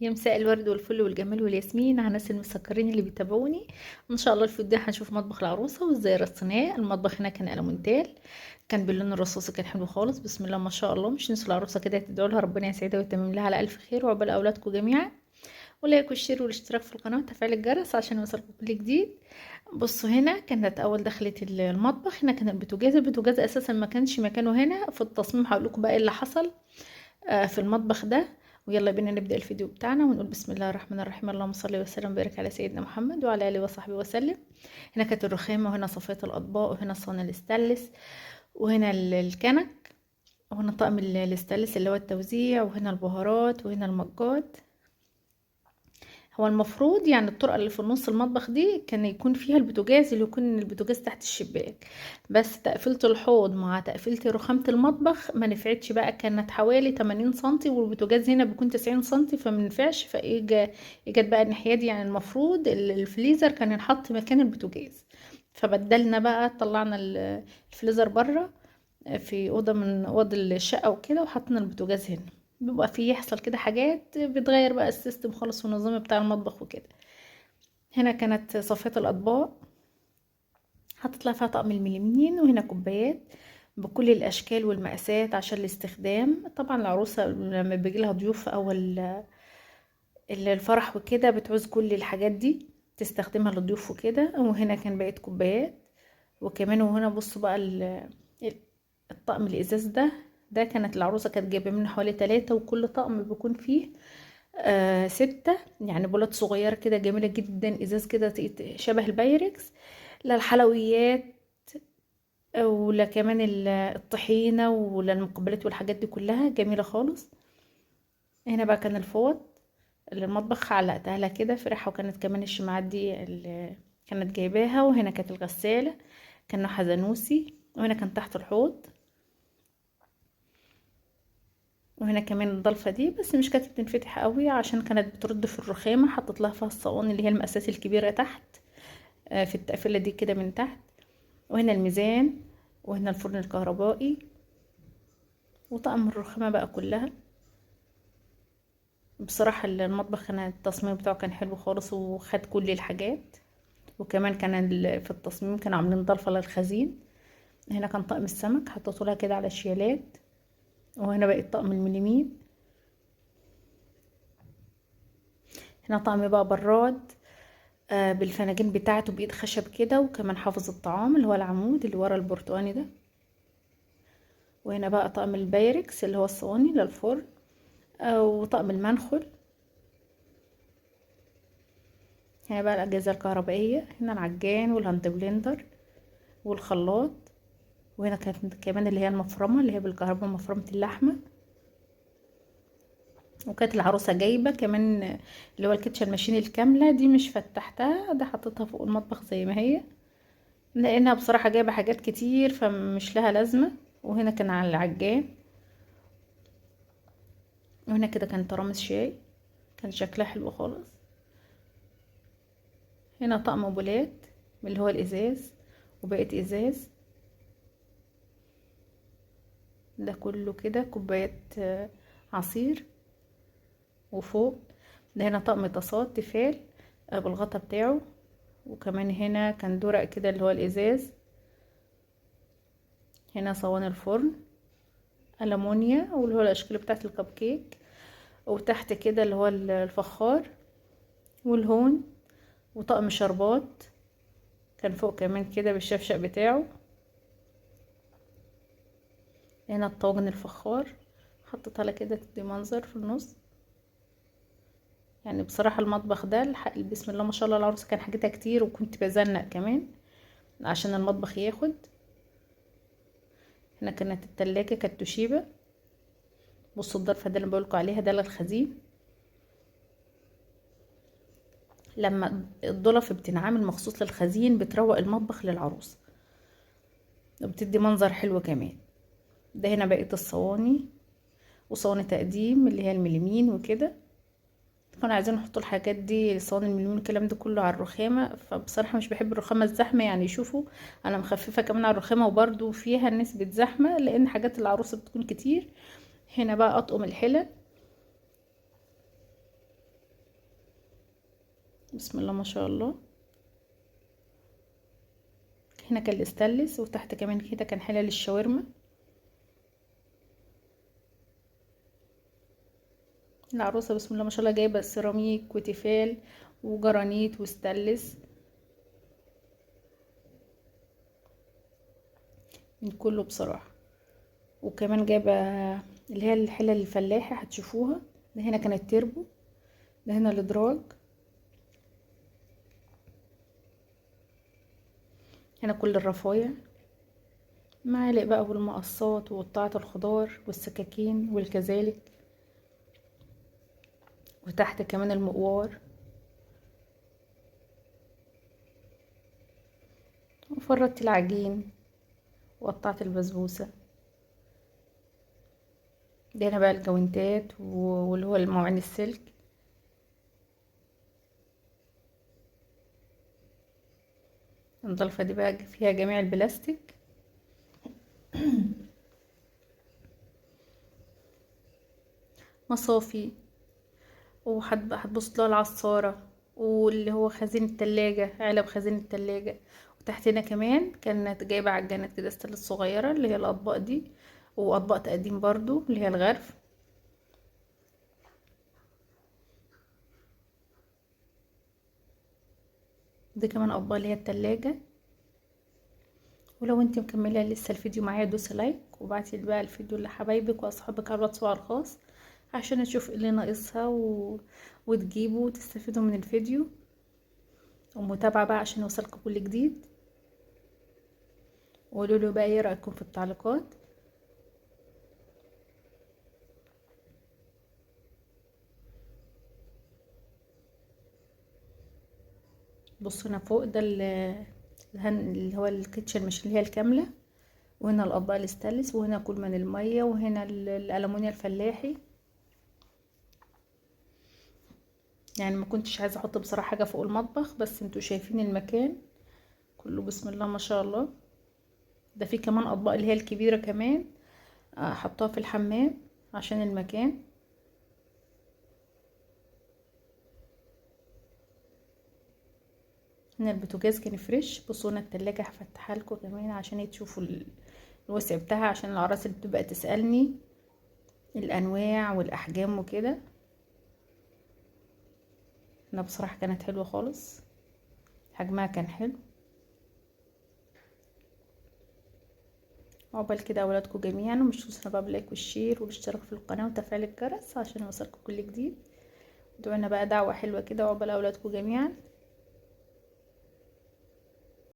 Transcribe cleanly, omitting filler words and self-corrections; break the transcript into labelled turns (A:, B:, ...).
A: يا مساء الورد والفل والجمال والياسمين على الناس المسكرين اللي بيتابعوني. ان شاء الله الفيديو ده هنشوف مطبخ العروسة وازاي رصيناه. المطبخ هنا كان المونتال، كان باللون الرصاصي، كان حلو خالص بسم الله ما شاء الله. مش ننسوا العروسة كده تدعوا لها ربنا يسعدها ويتمم لها على الف خير وعقبال اولادكم جميعا، و like وال share والاشتراك في القناة وتفعيل الجرس عشان يوصلكم كل جديد. بصوا هنا كانت اول دخلة المطبخ، هنا كان البوتاجاز. البوتاجاز اساسا ما كانش مكانه هنا في التصميم، هقول لكم بقى ايه اللي حصل في المطبخ ده. ويلا بينا نبدأ الفيديو بتاعنا ونقول بسم الله الرحمن الرحيم، اللهم صل وسلم وبارك على سيدنا محمد وعلى اله وصحبه وسلم. هنا كانت الرخامة، وهنا صفية الأطباق، وهنا صحن الاستانلس، وهنا الكنك، وهنا طقم الاستانلس اللي هو التوزيع، وهنا البهارات، وهنا المجات. هو المفروض يعني الطرقة اللي في النص المطبخ دي كان يكون فيها البوتاجاز، اللي يكون البوتاجاز تحت الشباك، بس تقفيلة الحوض مع تقفيلة رخامة المطبخ ما نفعتش بقى. كانت حوالي 80 سنتي والبوتاجاز هنا بيكون 90 سنتي، فما نفعش. فاجت بقى الناحية دي، يعني المفروض الفريزر كان ينحط مكان البوتاجاز، فبدلنا بقى، طلعنا الفريزر بره في اوضة من اوض الشقة وكده، وحطينا البوتاجاز هنا. بيبقى فيه يحصل كده حاجات بتغير بقى ال system خالص والنظام بتاع المطبخ وكده. هنا كانت صفية الأطباق، حطيت لها فيها طقم المليمين، وهنا كوبايات بكل الأشكال والمقاسات عشان الاستخدام. طبعا العروسة لما بيجي لها ضيوف في أول الفرح وكده بتعوز كل الحاجات دي تستخدمها للضيوف وكده. وهنا كان بقية كوبايات، وكمان وهنا بصوا بقى الطقم الإزاز ده، ده كانت العروسة كانت جايبة منه حوالي 3، وكل طقم بيكون فيه 6، يعني بولات صغيرة كده جميلة جدا، إزاز كده شبه البايركس، للحلويات ولا كمان الطحينة ولا المقبلات والحاجات دي كلها جميلة خالص. هنا بقى كان الفوط اللي المطبخ علقتها لها كده في ريحة، وكانت كمان الشماعات دي اللي كانت جايباها. وهنا كانت الغسالة كان نوعها زانوسي، وهنا كان تحت الحوض، وهنا كمان الضلفة دي بس مش كانت بتنفتح قوي عشان كانت بترد في الرخامة، حطت لها فيها الصواني اللي هي المقاسات الكبيرة تحت، في التقفيلة دي كده من تحت. وهنا الميزان، وهنا الفرن الكهربائي، وطقم الرخامة بقى كلها. بصراحة المطبخ هنا التصميم بتاعه كان حلو خالص وخد كل الحاجات، وكمان كان في التصميم كانوا عاملين ضلفة للخزين. هنا كان طقم السمك حطيته لها كده على الشيالات، وهنا بقى طقم المليمين. هنا طقم بقى براد، بالفناجين بتاعته بايد خشب كده، وكمان حافظ الطعام اللي هو العمود اللي ورا البرتقاني ده. وهنا بقى طقم البايركس اللي هو الصواني للفرن، وطقم المنخل. هنا بقى الأجهزة الكهربائية، هنا العجان وال hand blender والخلاط، وهنا كانت كمان اللي هي المفرمة اللي هي بالكهرباء، مفرمة اللحمة. وكانت العروسة جايبة كمان اللي هو ال kitchen machine الكاملة دي، مش فتحتها، ده حطيتها فوق المطبخ زي ما هي لانها بصراحة جايبة حاجات كتير فمش لها لازمة. وهنا كان على العجان، وهنا كده كان ترامس شاي، كان شكلها حلو خالص. هنا طقم بولات من اللي هو الازاز، وبقيت ازاز ده كله كده كوبايات عصير. وفوق ده هنا طقم طاسات تيفال بالغطا بتاعه، وكمان هنا كان درق كده اللي هو الازاز. هنا صواني الفرن ألمونيا، واللي هو الاشكال بتاعت الكب كيك، وتحت كده اللي هو الفخار والهون، وطقم شربات كان فوق كمان كده بالشفشق بتاعه. هنا الطاجن الفخار حطيتها لها كده تدي منظر في النص. يعني بصراحة المطبخ ده بسم الله ما شاء الله العروسة كان حاجتها كتير، وكنت بزنق كمان عشان المطبخ ياخد. هنا كانت التلاجة كانت توشيبا. بصوا الضرفة ده اللي بقولكوا عليها ده للخزين، لما الضلف بتنعمل مخصوص للخزين بتروق المطبخ للعروسة وبتدي منظر حلو كمان. ده هنا بقية الصواني، وصواني تقديم اللي هي المليمين وكده. كانوا عايزين نحطوا الحاجات دي صواني المليمين والكلام ده كله على الرخامة، فبصراحة مش بحب الرخامة الزحمة، يعني شوفوا انا مخففة كمان على الرخامة وبرده فيها نسبة زحمة لان حاجات العروسة بتكون كتير. هنا بقى اطقم الحلل، بسم الله ما شاء الله. هنا كان الاستانلس، وتحت كمان كده كان حلل الشاورما. العروسة بسم الله ما شاء الله جايبه سيراميك وتيفال وجرانيت وستانلس من كله بصراحة. وكمان جايبه اللي هي الحلل الفلاحي هتشوفوها. ده هنا كانت تربو، ده هنا الادراج، هنا كل الرفايع، معالق بقى والمقصات وقطعة الخضار والسكاكين والكذلك، وتحت كمان المقوار. وفردت العجين وقطعت البسبوسة. ده هنا بقى الجوانتات واللي هو المواعين السلك. الضلفة دي بقى فيها جميع البلاستيك. مصافي، وهتبص لها العصارة، واللي هو خزين التلاجة، علب خزين التلاجة. وتحتنا كمان كانت جايبة عجانات كده ستانلس صغيرة اللي هي الأطباق دي، وأطباق تقديم برضو اللي هي الغرف. دي كمان أطباق اللي هي التلاجة. ولو انت مكملة لسه الفيديو معايا دوسي like، وبعتي بقى الفيديو لحبايبك واصحابك على الواتس وعلى الخاص عشان نشوف ايه اللي ناقصها وتجيبوا وتستفيدوا من الفيديو، ومتابعة بقى عشان يوصلكم كل جديد. وقولوا له بقى ايه رايكم في التعليقات. بصوا هنا فوق ده اللي هو ال kitchen مش اللي هي الكاملة، وهنا الاطباق الاستانلس، وهنا كل من المية، وهنا الالومنيا الفلاحي. يعني ما كنتش عايزه احط بصراحة حاجة فوق المطبخ، بس انتوا شايفين المكان كله بسم الله ما شاء الله. ده في كمان اطباق اللي هي الكبيرة كمان حطوها في الحمام عشان المكان. هنا البوتاجاز كان فريش. بصوا هنا التلاجة هفتحها لكم كمان عشان تشوفوا الوسع بتاعها، عشان العراس اللي بتبقى تسألني الانواع والاحجام وكده. هنا بصراحة كانت حلوة خالص، حجمها كان حلو. عقبال كده اولادكم جميعا، ومش تنسوا بقى بال like وال share والاشتراك في القناة وتفعيل الجرس عشان يوصلكم كل جديد. ادعونا بقى دعوة حلوة كده وعقبال اولادكم جميعا.